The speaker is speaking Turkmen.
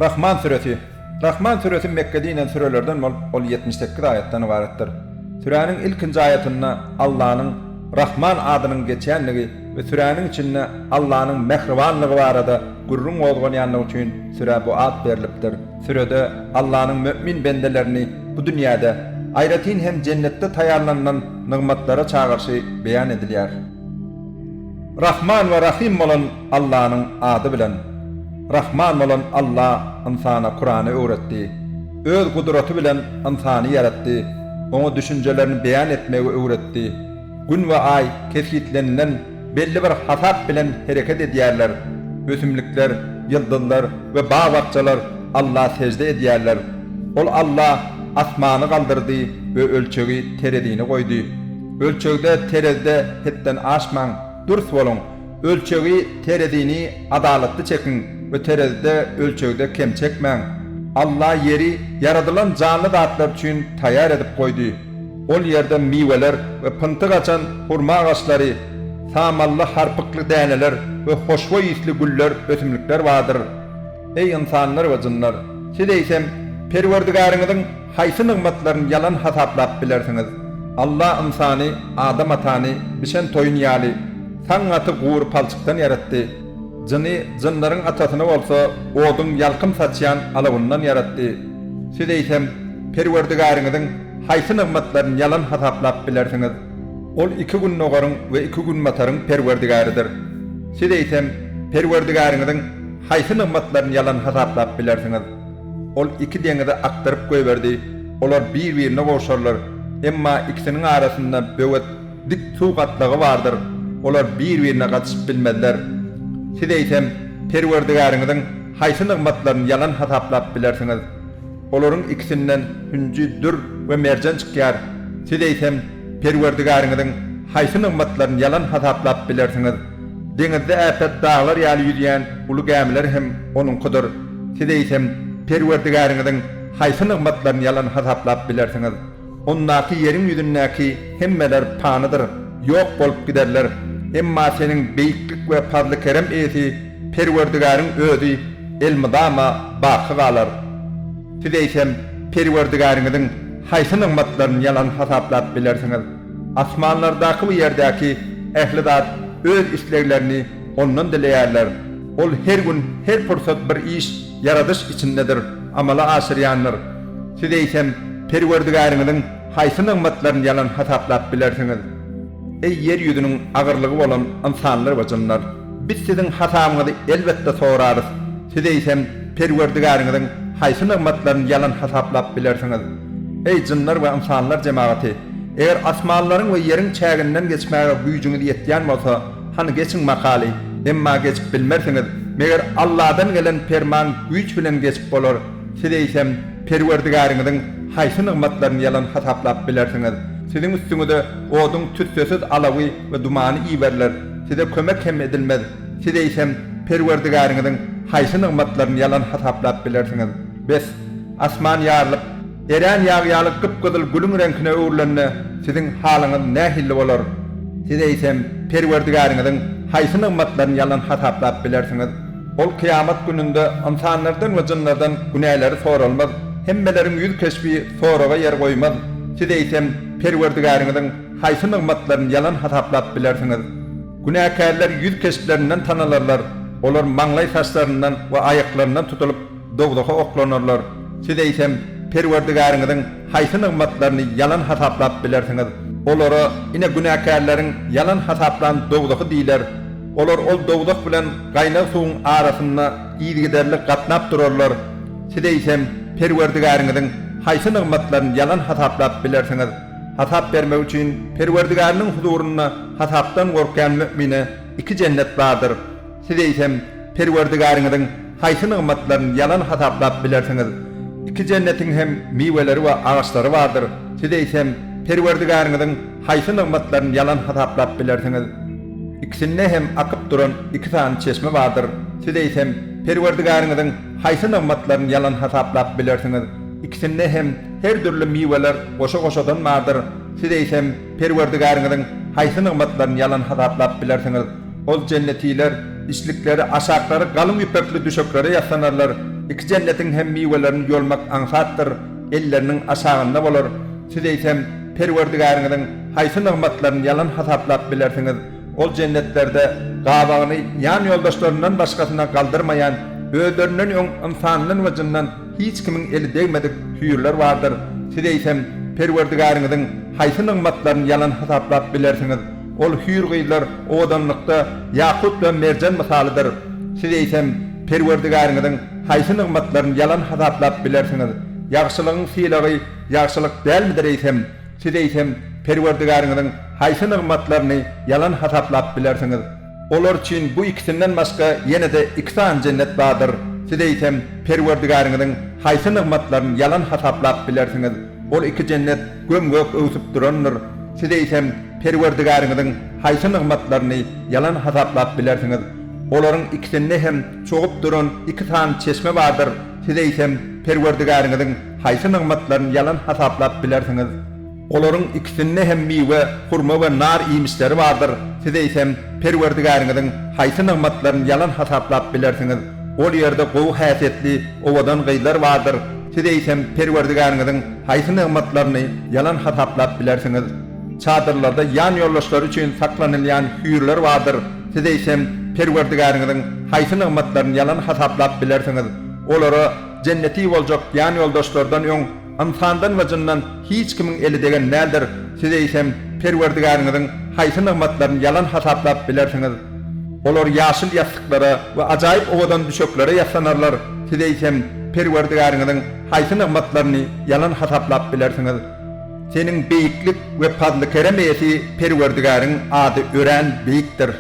Rahman süresi Rahman süresi Mekgede inen sürelerden bolup, ol 78 aýatdan ybaratdyr. Süräniň ilkinji aýatynda Allanyň Rahman adynyň geçýänligi we süräniň içinde Allanyň mähribanlygy barada gürrüň gozgalýanlygy üçin sürä bu at berlipdir. Sürede Allanyň mömin bendelerini bu dünýäde, aýratyn hem jennetde taýýarlanylan nygmatlara çagyryşy beýan edilýär. Rahman we Rahym bolan Allanyň ady bilen. Rahman bolan Alla ynsana Kurany öwretdi. Öz gudraty bilen ynsany ýaratdy, oňa düşünjelerini beýan etmegi öwretdi. Gün we Aý kesgitlenilen belli bir hasap bilen hereket edýärler. Ösümlikler, ýyldyzlar we bag-bakjalar Alla sežde edýärler. Ol Alla asmany galdyrdy we ölçegi terezini goýdy. Ölçegde, terezide hetden aşmaň, dürs boluň. Ölçegi, terezini adalatly çekiň we terezide, ölçegde kem çekmäň. Alla ýeri ýaradylan janly zatlar üçin taýýar edip goýdy. Ol ýerde miweler we pyntyk açan hurma agaçlary, samally harpykly däneler we hoşboý ysly güller, ösümlikler bardyr. Eý, ynsanlar we jynlar! Siz eýsem, Perwerdigäriňiziň haýsy nygmatlaryny ýalan hasaplap bilersiňiz? Alla ynsany, Adam atany, bişen toýun ýaly, saň gaty gury palçykdan ýaratdy. Jyny, jynlaryň atasyny bolsa oduň ýalkym saçýan alawyndan ýaratdy. Siz eýsem, Perwerdigäriňiziň haýsy nygmatlaryny ýalan hasaplap bilersiňiz? Ol iki gündogaryň we iki günbataryň Perwerdigäridir. Siz eýsem, Perwerdigäriňiziň haýsy nygmatlaryny ýalan hasaplap bilersiňiz? Ol iki deňizi akdyryp goýberdi, olar bir-birine gowşarlar, emma ikisiniň arasynda böwet, dik suw gatlagy bardyr, olar bir-birine gatyşyp bilmezler. Siz eýsem, Perwerdigäriňiziň haýsy nygmatlaryny ýalan hasaplap bilersiňiz? Olaryň ikisinden hünji, dür we merjen çykýar. Siz eýsem, Perwerdigäriňiziň haýsy nygmatlaryny ýalan hasaplap bilersiňiz? Deňizde äpet daglar ýaly ýüzýän uly gämiler hem Onuňkydyr. Siz eýsem, Perwerdigäriňiziň haýsy nygmatlaryny ýalan hasaplap bilersiňiz? Ondaky ýeriň ýüzündäki hemmeler panydyr, ýok bolup giderler. Emma seniň beýiklik we pazly-kerem eýesi Perwerdigäriň Özi elmydama baky galar. Siz eýsem, Perwerdigäriňiziň haýsy nygmatlaryny ýalan hasaplap bilersiňiz? Asmanlardaky we ýerdäki ähli zat öz isleglerini Ondan dileýärler. Ol her gün, her pursat bir iş, ýaradyş içindedir, amala aşyrýandyr. Siz eýsem, Perwerdigäriňiziň haýsy nygmatlaryny ýalan hasaplap bilersiňiz? Eý, ýer ýüzüniň agyrlygy bolan ynsanlar we jynlar! Biz siziň hasabyňyzy elbetde sorarys. Siz eýsem, Perwerdigäriňiziň haýsy nygmatlaryny ýalan hasaplap bilersiňiz? Eý, jynlar we ynsanlar jemagaty! Eger asmanlaryň we ýeriň çäginden geçmäge güýjüňiz ýetýän bolsa, hany geçiň makaly, emma geçip bilmersiňiz, meger Alladan gelen perman güýç bilen geçip bolar, siz eýsem, Perwerdigäriňiziň haýsy nygmatlaryny ýalan hasaplap bilersiňiz? Siziň üstüňize oduň tüssesiz alawy we dumany iberiler, size kömek hem edilmez, siz eýsem, Perwerdigäriňiziň haýsy nygmatlaryny ýalan hasaplap bilersiňiz? Bes, asman ýarylyp, Erän ýag ýaly gyp-gyzyl gülüň reňkine öwrülende siziň halyňyz nähilli bolar? Siz eýsem, Perwerdigäriňiziň haýsy nygmatlaryny ýalan hasaplap bilersiňiz? Ol kyýamat gününde ynsanlardan we jynlardan günäleri soralmaz, hemmeleriň ýüz keşbi soraga ýer goýmaz. Siz eýsem, Perwerdigäriňiziň haýsy nygmatlaryny ýalan hasaplap bilersiňiz? Günäkärler ýüz keşplerinden tanalarlar, olar maňlaý saçlaryndan we aýaklaryndan tutulyp, dowzaha oklanarlar. Siz eýsem, Perwerdigäriňiziň haýsy nygmatlaryny ýalan hasaplap bilersiňiz? Olara, Ine günäkärleriň ýalan hasaplan dowzahy diýler. Olar ol dowzah bilen gaýnag suwuň arasynda yzygiderli gatnap durarlar. Siz eýsem, Perwerdigäriňiziň haýsy nygmatlaryny ýalan hasaplap bilersiňiz? Hasap bermek üçin Perwerdigäriniň huzurynda hasapdan gorkýan mömine iki jennet bardyr. Siz eýsem, Perwerdigäriňiziň haýsy nygmatlaryny ýalan hasaplap bilersiňiz? Iki jennetiň hem miweleri we agaçlary bardyr. Siz eýsem, Perwerdigäriňiziň haýsy nygmatlaryny ýalan hasaplap bilersiňiz? Ikisinde hem akyp duran iki sany çeşme bardyr. Siz eýsem, Perwerdigäriňiziň haýsy nygmatlaryny ýalan hasaplap bilersiňiz? Ikisinde hem her dürli miweler goşa-goşadan bardyr. Siz eýsem, Perwerdigäriňiziň haýsy nygmatlaryny ýalan hasaplap bilersiňiz? Ol jennetiler içlikleri, aşaklary galyň ýüpekli düşeklere ýassanarlar. Iki jennetiň hem miwelerini ýolmak aňsatdyr, elleriniň aşagynda bolar. Siz eýsem, Perwerdigäriňiziň haýsy nygmatlaryny ýalan hasaplap bilersiňiz? Ol jennetlerde gabagyny ýan ýoldaşlaryndan başgasyna galdyrmaýan, özlerinden öň ynsandan we jyndan hiç kimiň eli degmedik hüýrler bardyr. Siz eýsem, Perwerdigäriňiziň haýsy nygmatlaryny ýalan hasaplap bilersiňiz? Ol hüýr gyzlar owadanlykda ýakut we merjen mysalydyr. Siz eýsem, Perwerdigäriňiziň haýsy nygmatlaryny ýalan hasaplap bilersiňiz? Ýagşylygyň sylagy ýagşylyk dälmidir eýsem? Siz eýsem, Perwerdigäriňiziň haýsy nygmatlaryny ýalan hasaplap bilersiňiz? Olar üçin bu ikisinden başga ýene-de iki sany jennet bardyr. Siz eýsem, Perwerdigäriňiziň haýsy nygmatlaryny ýalan hasaplap bilersiňiz? Ol iki jennet göm-gök öwsüp durandyr. Siz eýsem, Perwerdigäriňiziň haýsy nygmatlaryny ýalan hasaplap bilersiňiz? Olaryň ikisinde hem çogup duran iki sany çeşme bardyr. Siz eýsem, Perwerdigäriňiziň haýsy nygmatlaryny ýalan hasaplap bilersiňiz? Olaryň ikisinde hem miwe, hurma we nar iýmişleri bardyr. Siz eýsem, Perwerdigäriňiziň haýsy nygmatlaryny ýalan hasaplap bilersiňiz? Ol ýerde gowy häsiýetli, owadan gyzlar bardyr. Siz eýsem, Perwerdigäriňiziň haýsy nygmatlaryny ýalan hasaplap bilersiňiz? Çadyrlarda ýan ýoldaşlary üçin saklanylýan hüýrler bardyr. Siz eýsem, Perwerdigäriňiziň haýsy nygmatlaryny ýalan hasaplap bilersiňiz? Olara jenneti boljak ýan ýoldaşlardan öň ynsandan we jyndan hiç kimiň eli degen däldir. Siz eýsem, Perwerdigäriňiziň haýsy nygmatlaryny ýalan hasaplap bilersiňiz? Olar ýaşyl ýassyklara we ajaýyp owadan düşeklere ýassanarlar. Siz eýsem, Perwerdigäriňiziň haýsy nygmatlaryny ýalan hasaplap bilersiňiz? Seniň beýiklik we pazly-kerem eýesi Perwerdigäriň ady örän beýikdir.